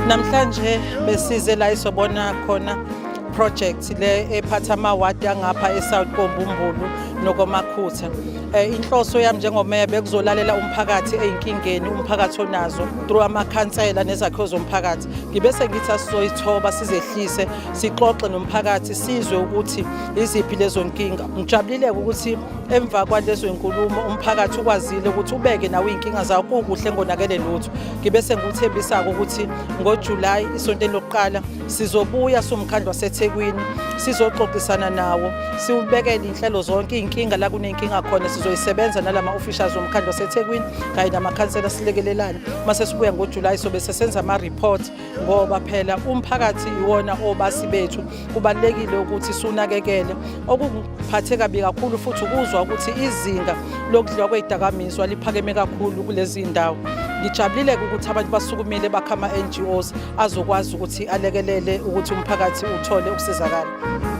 Namhlanje besize la isobona khona project le ephatha amawadi angapha eSouth Kombumbulu nokomakhutha. Inhloso yami njengomeya bekuzolalela umphakathi ezinkingeni umphakathi onazo through amakhansela nezakhiwo zomphakathi. Ngibe sengithi asizoyithoba sizehlise sixoxe nomphakathi sizwe ukuthi iziphi lezo nkinga. Ngijabulile ukuthi emva kwalezo inkulumo umphakathi ukwazile ukuthi ubeke nawo iy'nkinga zawo kukuhle ngonakele lutho. Ngibe sengiwuthembisa-ke ukuthi ngoJulayi isonteni lokuqala sizobuya siwumkhandlu waseThekwini sizoxoxisana nawo siwubekele iy'nhlelo zonke iy'nkinga la kuney'nkinga khona sizoyisebenza nalama officials womkhandlu waseThekwini kanye namakhansela silekelelane. Mase sibuya ngoJulayi sobe sesenza ama-report ngoba phela umphakathi iwona obasi bethu, kubalulekile ukuthi siwunakekele. Okungiphathe kabi kakhulu futhi ukuzwa ukuthi izinga lokudliwa kwey'dakamizwa liphakeme kakhulu kulezi ndawo. Ngijabulile-ke ukuthi abantu basukumile bakha ama-NGOs azokwazi ukuthi alekelele ukuthi umphakathi uthole ukusizakala.